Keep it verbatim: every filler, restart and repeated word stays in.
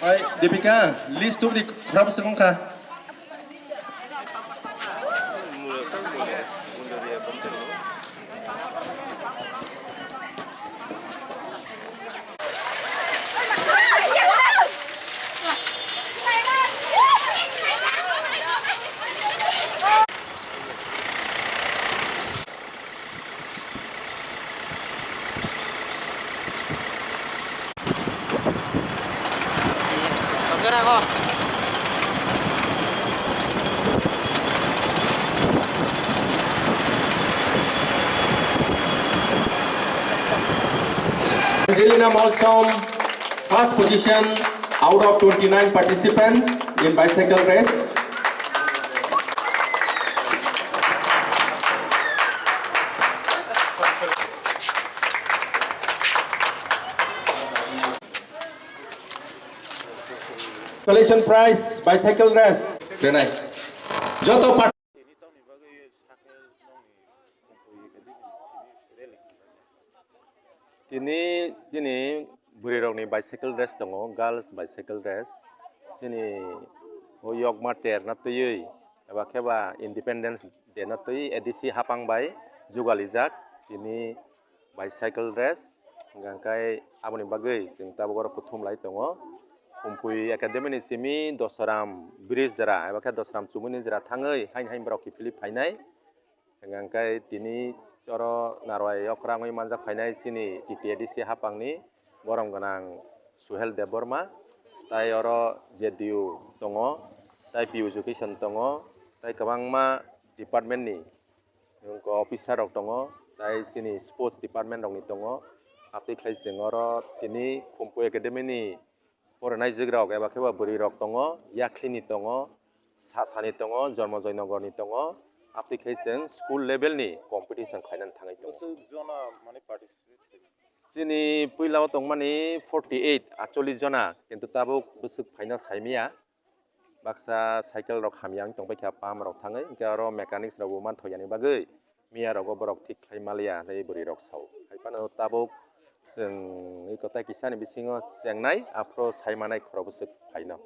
Hai, Dipika, list tu di khorap sengkha. Angelina Malsom, first position out of twenty-nine participants in bicycle race. Consolation prize bicycle race. Renai. Joto part- Tini chini bwrwi rokni bicycle race tongo, girls bicycle race. Chini o yokma terna twiwi eba khe ba Independence Day na twi A D C hapang bai jugalijak tini bicycle race. Hingkha khe aboni bagwi chwng tabuk oro kuthum lai tongo. Khumpui Academy ni simi Dosaram bridge jora eba khe Dosaram chumui ni jora thangwi hain hain borok kiphilwi phainai. Hingkha khe tini oro narwai okra wngwi manjak phainai chini T T A D C hapangni borom gwnang Suhel Debbarma, tai oro J D U tongo, tai P U Education tongo, tai kwbangma department ni officer rok tongo, tai chini sports department rokni tongo. Aboni khlai chwng oro tini Khumpui Academy ni porinai jwk rok eba khe ba bwrwi rok tongo, yakhli ni tongo, sasani tongo, Jormo Joynagar ni tongo. Aboni khe chwng school level ni competition khlainani thangwi tongo. Bwswk jona mani participate khaio? Chini puila o tongmani forty eight, aatcholish jona, kintu tabuk bwswk phaino saimaya. Baksa cycle rok hamya wng tongbaikha, pump rok thangwi, hwnkhe oro mechanics rok bo manthoyani bagwi miya rogo borok thik khlai maliya hinwi bwrwi rok sao. Hai phano tabuk chwng eko tai kisa ni bisingo chengnai, aphuru sai manai khorok bwswk phaino.